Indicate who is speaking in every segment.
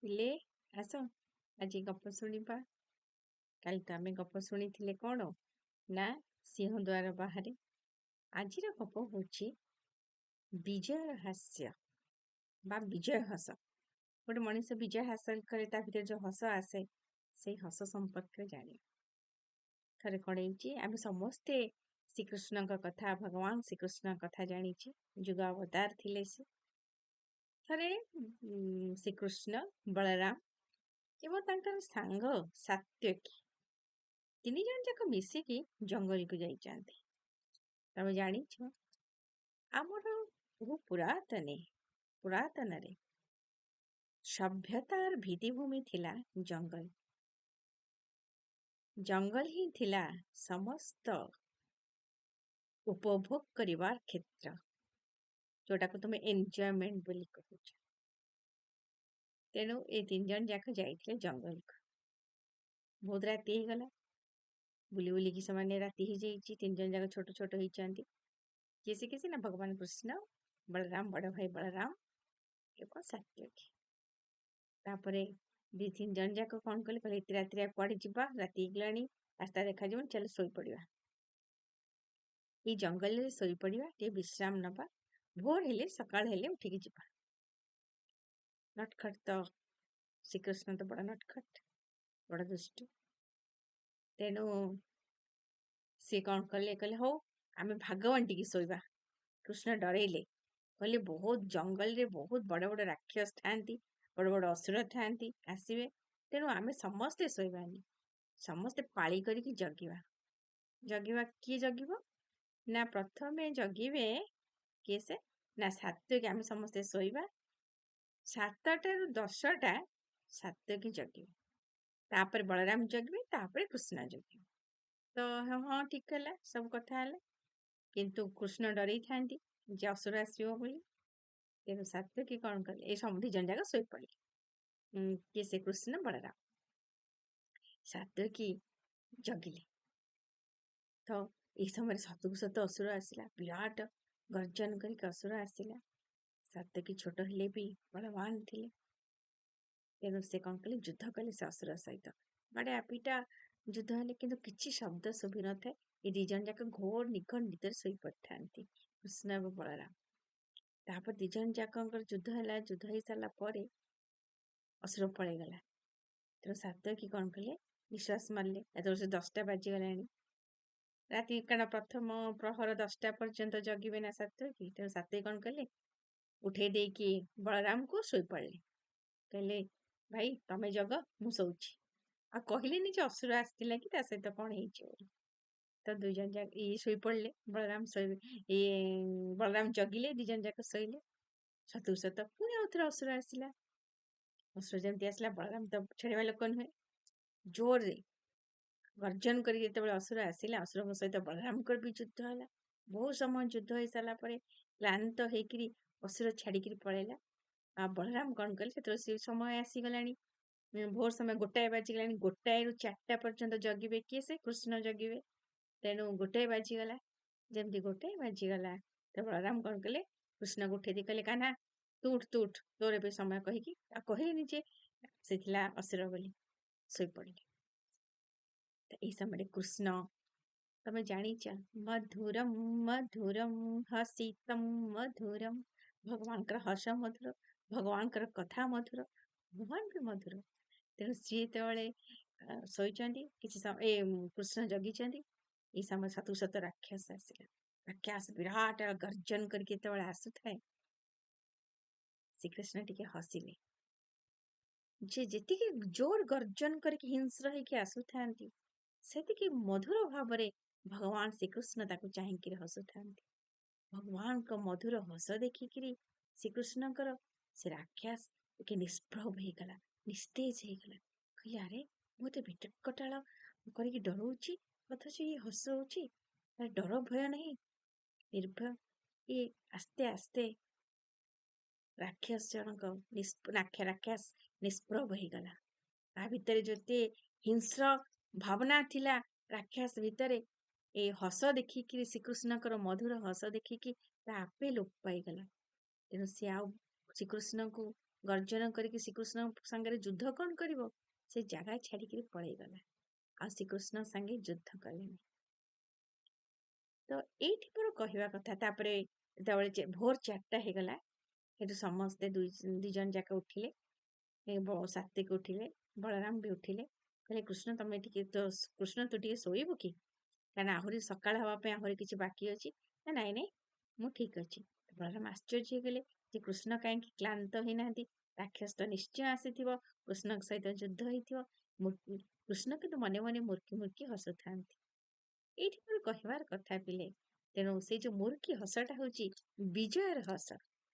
Speaker 1: ପିଲେ, ଆସ ଆଜି ଗପ ଶୁଣିବା। କାଲି ତ ଆମେ ଗପ ଶୁଣିଥିଲେ କଣ ନା ସିଂହଦ୍ୱାର ବାହାରେ। ଆଜିର ଗପ ହେଉଛି ବିଜୟର ହାସ୍ୟ ବା ବିଜୟ ହସ। ଗୋଟେ ମଣିଷ ବିଜୟ ହାସଲ କରେ, ତା ଭିତରେ ଯୋଉ ହସ ଆସେ, ସେଇ ହସ ସମ୍ପର୍କରେ ଜାଣିବା। ଥରେ କଣ ହେଇଛି, ଆମେ ସମସ୍ତେ ଶ୍ରୀକୃଷ୍ଣଙ୍କ କଥା, ଭଗବାନ ଶ୍ରୀକୃଷ୍ଣଙ୍କ କଥା ଜାଣିଛେ। ଯୁଗ ଅବତାର ଥିଲେ ସେ। ଥରେ ଶ୍ରୀକୃଷ୍ଣ, ବଳରାମ ଏବଂ ତାଙ୍କର ସାଙ୍ଗ ସାତ୍ୟକୀ ତିନି ଜଣ ଯାକ ମିଶିକି ଜଙ୍ଗଲକୁ ଯାଇଛନ୍ତି। ତମେ ଜାଣିଛ, ଆମର ବହୁ ପୁରାତନରେ ସଭ୍ୟତାର ଭିତ୍ତିଭୂମି ଥିଲା ଜଙ୍ଗଲ। ଜଙ୍ଗଲ ହିଁ ଥିଲା ସମସ୍ତ ଉପଭୋଗ କରିବାର କ୍ଷେତ୍ର, ଯୋଉଟାକୁ ତୁମେ ଏନ୍ଜୟମେଣ୍ଟ ବୋଲି କହୁଛ। ତେଣୁ ଏ ତିନି ଜଣ ଯାକ ଯାଇଥିଲେ ଜଙ୍ଗଲକୁ। ବହୁତ ରାତି ହେଇଗଲା। ବୁଲି ବୁଲିକି ସେମାନେ ରାତି ହେଇଯାଇଛି। ତିନି ଜଣ ଯାକ ଛୋଟ ଛୋଟ ହେଇଛନ୍ତି। କିଏ ସେ? କିଏ ସେ ନା ଭଗବାନ କୃଷ୍ଣ, ବଳରାମ, ବଡ ଭାଇ ବଳରାମ ଏବଂ ସାତ୍ୟକୀ। ତାପରେ ଦି ତିନି ଜଣ ଯାକ କଣ କଲେ? କହିଲେ, ଏତେ ରାତିରେ ଆଉ କୁଆଡେ ଯିବା, ରାତି ହେଇଗଲାଣି, ରାସ୍ତା ଦେଖାଯିବନି, ଚାଲ ଶୋଇପଡିବା। ଏଇ ଜଙ୍ଗଲରେ ଶୋଇପଡିବା, ଟିକେ ବିଶ୍ରାମ ନବା, ଭୋର ହେଲେ ସକାଳ ହେଲେ ଉଠିକି ଯିବା। ନଟଖଟ ତ ଶ୍ରୀକୃଷ୍ଣ ତ ବଡ ନଟଖଟ, ବଡ ଦୁଷ୍ଟୁ। ତେଣୁ ସିଏ କଣ କଲେ? କହିଲେ, ହଉ ଆମେ ଭାଗ ବାଣ୍ଟିକି ଶୋଇବା। କୃଷ୍ଣ ଡରେଇଲେ, କହିଲେ ବହୁତ ଜଙ୍ଗଲରେ ବହୁତ ବଡ ବଡ ରାକ୍ଷସ ଥାଆନ୍ତି, ବଡ ବଡ ଅସୁର ଥାଆନ୍ତି, ଆସିବେ। ତେଣୁ ଆମେ ସମସ୍ତେ ଶୋଇବାନି, ସମସ୍ତେ ପାଳି କରିକି ଜଗିବା। ଜଗିବା, କିଏ ଜଗିବ ନା ପ୍ରଥମେ ଜଗିବେ କିଏ ସେ ନା ସାତ୍ୟକୀ। ଆମେ ସମସ୍ତେ ଶୋଇବା, 7ଟାରୁ 10ଟା ସାତ୍ୟକୀ ଜଗିବେ, ତାପରେ ବଳରାମ ଜଗିବେ, ତାପରେ କୃଷ୍ଣ ଜଗିବେ। ତ ହଁ, ଠିକ ହେଲା, ସବୁ କଥା ହେଲା। କିନ୍ତୁ କୃଷ୍ଣ ଡରେଇଥାନ୍ତି ଯେ ଅସୁର ଆସିବ ବୋଲି। ତେଣୁ ସାତ୍ୟକୀ କଣ କଲେ? ଏଇ ସବୁ ଦି ଜଣ ଯାକ ଶୋଇପଡିଲେ। କିଏ ସେ? କୃଷ୍ଣ, ବଳରାମ। ସାତ୍ୟକୀ ଜଗିଲେ। ତ ଏଇ ସମୟରେ ସତକୁ ସତ ଅସୁର ଆସିଲା। ବିରାଟ ଗର୍ଜନ କରିକି ଅସୁର ଆସିଲା। ସାତ୍ୟକୀ ଛୋଟ ହେଲେ ବି ବଳବାନ ଥିଲେ। ତେଣୁ ସେ କଣ କଲେ? ଯୁଦ୍ଧ କଲେ ସେ ଅସୁର ସହିତ। ବାଡିଆ ପିଟା ଯୁଦ୍ଧ ହେଲେ, କିନ୍ତୁ କିଛି ଶବ୍ଦ ଶୁଭି ନଥାଏ। ଏ ଦି ଜଣ ଯାକ ଘୋର ନିଘନ ନିଦରେ ଶୋଇପଡିଥାନ୍ତି, କୃଷ୍ଣ ଏବଂ ବଳରାମ। ତାପରେ ଦି ଜଣ ଯାକଙ୍କର ଯୁଦ୍ଧ ହେଲା। ଯୁଦ୍ଧ ହେଇ ସାରିଲା ପରେ ଅସୁର ପଳେଇଗଲା। ତେଣୁ ସାତ୍ୟକୀ କଣ କଲେ? ନିଶ୍ୱାସ ମାରିଲେ। ଏତେବେଳେ ସେ 10ଟା ବାଜିଗଲାଣି ରାତି, କାରଣ ପ୍ରଥମ ପ୍ରହର 10ଟା ପର୍ଯ୍ୟନ୍ତ ଜଗିବେ ନା ସାତ୍ୟକୀ। ତେଣୁ ସାତ୍ୟକୀ କଣ କଲେ? ଉଠେଇ ଦେଇକି ବଳରାମକୁ ଶୋଇପଡିଲେ। କହିଲେ, ଭାଇ ତମେ ଜଗ, ମୁଁ ଶୋଉଛି। ଆଉ କହିଲେନି ଯେ ଅସୁର ଆସିଥିଲା କି ତା ସହିତ କଣ ହେଇଛି ବୋଲି। ତ ଦୁଇ ଜଣ ଯାକ ଇଏ ଶୋଇପଡିଲେ। ବଳରାମ ଶୋଇବେ, ଇଏ ବଳରାମ ଜଗିଲେ, ଦି ଜଣ ଯାକ ଶୋଇଲେ। ସତକୁ ସତ ପୁଣି ଆଉଥରେ ଅସୁର ଆସିଲା। ଅସୁର ଯେମିତି ଆସିଲା, ବଳରାମ ତ ଛାଡିବା ଲୋକ ନୁହେଁ। ଜୋରରେ ଗର୍ଜନ କରିକି ଯେତେବେଳେ ଅସୁର ଆସିଲା, ଅସୁରଙ୍କ ସହିତ ବଳରାମଙ୍କର ବି ଯୁଦ୍ଧ ହେଲା। ବହୁତ ସମୟ ଯୁଦ୍ଧ ହେଇସାରିଲା ପରେ କ୍ଳାନ୍ତ ହେଇକିରି ଅସୁର ଛାଡିକିରି ପଳେଇଲା। ଆଉ ବଳରାମ କଣ କଲେ? ସେତେବେଳେ ସେ ସମୟ ଆସିଗଲାଣି, ଭୋର ସମୟ 1 ବାଜିଗଲାଣି। 1ରୁ 4ଟା ପର୍ଯ୍ୟନ୍ତ ଜଗିବେ କିଏ ସେ? କୃଷ୍ଣ ଜଗିବେ। ତେଣୁ 1 ବାଜିଗଲା। ଯେମିତି 1 ବାଜିଗଲା ତ ବଳରାମ କଣ କଲେ? କୃଷ୍ଣକୁ ଉଠେଇ ଦେଇ କହିଲେ, କାହ୍ନା ତୁ ଉଠ, ତୁ ଉଠ, ତୋର ଏବେ ସମୟ କହିକି, ଆଉ କହିଲେନି ଯେ ସେ ଥିଲା ଅସୁର ବୋଲି, ଶୋଇପଡିଲେ। ତ ଏଇ ସମୟରେ କୃଷ୍ଣ, ତମେ ଜାଣିଛ, ମଧୁରମ ମଧୁରମ ହସିତମ ମଧୁରମ। ଭଗବାନଙ୍କର ହସ ମଧୁର, ଭଗବାନଙ୍କର କଥା ମଧୁର, ଭଗବାନ ବି ମଧୁର। ତେଣୁ ସିଏ ଯେତେବେଳେ ଶୋଇଛନ୍ତି, କିଛି ସମୟ ଏ କୃଷ୍ଣ ଜଗିଛନ୍ତି, ଏଇ ସମୟ ସତକୁ ସତ ରାକ୍ଷସ ଆସିଲା। ରାକ୍ଷସ ବିରାଟ ଗର୍ଜନ କରିକି ଯେତେବେଳେ ଆସୁଥାଏ, ଶ୍ରୀକୃଷ୍ଣ ଟିକେ ହସିଲେ। ଯେ ଯେତିକି ଜୋର ଗର୍ଜନ କରିକି ହିଂସ୍ର ହେଇକି ଆସୁଥାନ୍ତି, ସେତିକି ମଧୁର ଭାବରେ ଭଗବାନ ଶ୍ରୀକୃଷ୍ଣ ତାକୁ ଚାହିଁକିରି ହସୁଥାନ୍ତି। ଭଗବାନଙ୍କ ମଧୁର ହସ ଦେଖିକିରି ଶ୍ରୀକୃଷ୍ଣଙ୍କର ସେ ରାକ୍ଷସ ଟିକେ ନିଷ୍ପ୍ରଭ ହେଇଗଲା, ନିସ୍ତେଜ ହେଇଗଲା। କହିଲେ, ଆରେ ମୁଁ ତ ବିକଟାଳ କରିକି ଡରଉଛି, ଅଥଚ ଇଏ ହସଉଛି, ତାର ଡର ଭୟ ନାହିଁ, ନିର୍ଭୟ ଇଏ। ଆସ୍ତେ ଆସ୍ତେ ରାକ୍ଷସ ଜଣକ, ରାକ୍ଷସ ନିଷ୍ପ୍ରଭ ହେଇଗଲା। ତା ଭିତରେ ଯେତେ ହିଂସ୍ର ଭାବନା ଥିଲା ରାକ୍ଷସ ଭିତରେ, ଏ ହସ ଦେଖିକିରି, ଶ୍ରୀକୃଷ୍ଣଙ୍କର ମଧୁର ହସ ଦେଖିକି ତା ଆପେ ଲୋପ ପାଇଗଲା। ତେଣୁ ସିଏ ଆଉ ଶ୍ରୀକୃଷ୍ଣଙ୍କୁ ଗର୍ଜନ କରିକି ଶ୍ରୀକୃଷ୍ଣ ସାଙ୍ଗରେ ଯୁଦ୍ଧ କଣ କରିବ, ସେ ଜାଗା ଛାଡିକିରି ପଳେଇଗଲା, ଆଉ ଶ୍ରୀକୃଷ୍ଣ ସାଙ୍ଗେ ଯୁଦ୍ଧ କଲେନି। ତ ଏଇଠି ମୋର କହିବା କଥା, ତାପରେ ଯେତେବେଳେ ଭୋର 4ଟା ହେଇଗଲା, ସେଠୁ ସମସ୍ତେ ଦୁଇ ଜଣ ଯାକ ଉଠିଲେ, ସାତ୍ତ୍ୱିକ ଉଠିଲେ, ବଳରାମ ବି ଉଠିଲେ। କହିଲେ କୃଷ୍ଣ ତମେ ଟିକେ ତ, କୃଷ୍ଣ ତୁ ଟିକେ ଶୋଇବୁ କି, କାରଣ ଆହୁରି ସକାଳ ହବା ପାଇଁ ଆହୁରି କିଛି ବାକି ଅଛି। ନା ନାଇଁ ନାଇଁ ମୁଁ ଠିକ ଅଛି। ବଳରାମ ଆଶ୍ଚର୍ଯ୍ୟ ହେଇଗଲେ ଯେ କୃଷ୍ଣ କାହିଁକି କ୍ଳାନ୍ତ ହେଇନାହାନ୍ତି, ରାକ୍ଷସ ତ ନିଶ୍ଚୟ ଆସିଥିବ, କୃଷ୍ଣଙ୍କ ସହିତ ଯୁଦ୍ଧ ହେଇଥିବ। କୃଷ୍ଣ କିନ୍ତୁ ମନେ ମନେ ମୁର୍କି ମୁର୍କି ହସୁଥାନ୍ତି। ଏଇଠି ମୋର କହିବାର କଥା ପିଲେ, ତେଣୁ ସେଇ ଯୋଉ ମୁର୍କି ହସଟା ହଉଛି ବିଜୟର ହସ।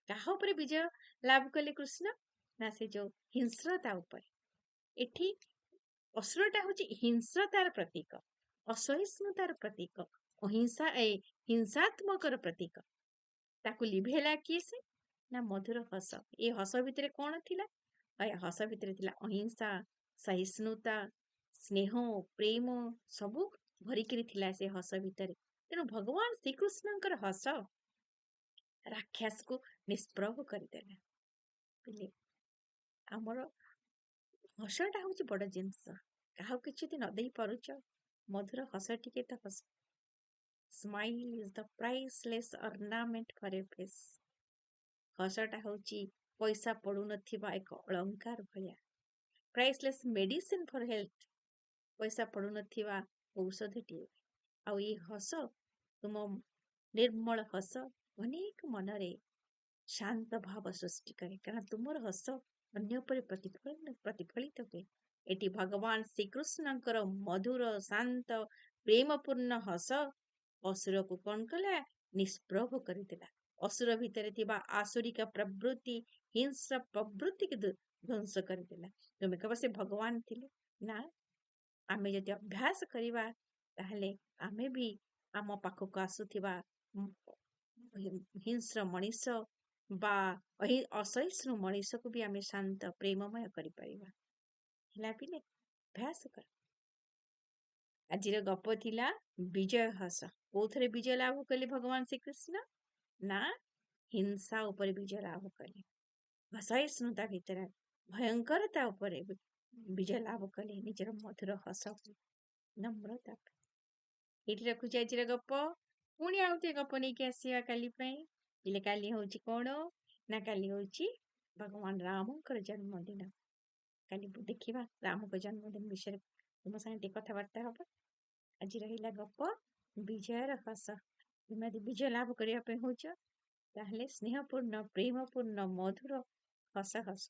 Speaker 1: କାହା ଉପରେ ବିଜୟ ଲାଭ କଲେ କୃଷ୍ଣ? ନା ସେ ଯୋଉ ହିଂସ୍ରତା ଉପରେ। ଏଠି ଅସୁରଟା ହଉଛି ହିଂସ୍ରତାର ପ୍ରତୀକ, ଅସହିଷ୍ଣୁତାର ପ୍ରତୀକ, ଅହିଂସା ଏ ହିଂସାତ୍ମକର ପ୍ରତୀକ। ତାକୁ ଲିଭେଇଲା କିଏ ସେ? ନା ମଧୁର ହସ। ଏ ହସ ଭିତରେ କଣ ଥିଲା? ଏ ହସ ଭିତରେ ଥିଲା ଅହିଂସା, ସହିଷ୍ଣୁତା, ସ୍ନେହ, ପ୍ରେମ ସବୁ ଭରିକିରି ଥିଲା ସେ ହସ ଭିତରେ। ତେଣୁ ଭଗବାନ ଶ୍ରୀକୃଷ୍ଣଙ୍କର ହସ ରାକ୍ଷସକୁ ନିଷ୍ପ୍ରଭ କରିଦେଲା। ପିଲେ, ଆମର ହସଟା ହଉଛି ବଡ ଜିନିଷ। କାହାକୁ କିଛି ଯଦି ନ ଦେଇ ପାରୁଛ, ମଧୁର ହସ ଟିକେ ତ ହସ। Smile is the priceless ornament for a face. ହସଟା ହଉଛି ପଇସା ପଡୁନଥିବା ଏକ ଅଳଙ୍କାର ଭଳିଆ। ପ୍ରାଇସଲେସ୍ ମେଡିସିନ ଫର ହେଲ୍ଥ, ପଇସା ପଡୁନଥିବା ଔଷଧଟିଏ। ଆଉ ଏଇ ହସ, ତୁମ ନିର୍ମଳ ହସ ଅନେକ ମନରେ ଶାନ୍ତ ଭାବ ସୃଷ୍ଟି କରେ, କାରଣ ତୁମର ହସ ଅନ୍ୟ ଉପରେ ପ୍ରତିଫଳିତ ହୁଏ। ଏଠି ଭଗବାନ ଶ୍ରୀକୃଷ୍ଣଙ୍କର ମଧୁର ଶାନ୍ତ ପ୍ରେମପୂର୍ଣ୍ଣ ହସ ଅସୁରକୁ କଣ କଲା? ନିଷ୍ପ୍ରଭ କରିଦେଲା। ଅସୁର ଭିତରେ ଥିବା ଆସୁରିକ ପ୍ରବୃତ୍ତି, ହିଂସ୍ର ପ୍ରବୃତ୍ତିକୁ ଧ୍ୱଂସ କରିଦେଲା। ତୁମେ କହିବ ସେ ଭଗବାନ ଥିଲେ? ନା, ଆମେ ଯଦି ଅଭ୍ୟାସ କରିବା ତାହେଲେ ଆମେ ବି ଆମ ପାଖକୁ ଆସୁଥିବା ହିଂସ୍ର ମଣିଷ ବା ଅସହିଷ୍ଣୁ ମଣିଷକୁ ବି ଆମେ ଶାନ୍ତ ପ୍ରେମମୟ କରିପାରିବା। ହେଲା ପିଲେ, ଅଭ୍ୟାସ କର। ଆଜିର ଗପ ଥିଲା ବିଜୟ ହସ। କୋଉଥିରେ ବିଜୟ ଲାଭ କଲେ ଭଗବାନ ଶ୍ରୀକୃଷ୍ଣ? ନା ହିଂସା ଉପରେ ବିଜୟ ଲାଭ କଲେ, ଅସହିଷ୍ଣୁତା ଭିତରେ ଭୟଙ୍କରତା ଉପରେ ବିଜୟ ଲାଭ କଲେ ନିଜର ମଧୁର ହସ, ନମ୍ରତା। ଏଇଠି ରଖୁଛି ଆଜିର ଗପ। ପୁଣି ଆଉ ଟିକେ ଗପ ନେଇକି ଆସିବା କାଲି ପାଇଁ। ହେଲେ କାଲି ହଉଛି କଣ? ନା କାଲି ହଉଛି ଭଗବାନ ରାମଙ୍କର ଜନ୍ମଦିନ। କାଲି ଦେଖିବା ରାମଙ୍କ ଜନ୍ମଦିନ ବିଷୟରେ ତୁମ ସାଙ୍ଗେ ଟିକେ କଥାବାର୍ତ୍ତା ହବା। ଆଜି ରହିଲା ଗପ ବିଜୟର ହସ। ତୁମେ ଯଦି ବିଜୟ ଲାଭ କରିବା ପାଇଁ ହଉଛ, ତାହେଲେ ସ୍ନେହପୂର୍ଣ୍ଣ, ପ୍ରେମପୂର୍ଣ୍ଣ, ମଧୁର ହସ ହସ।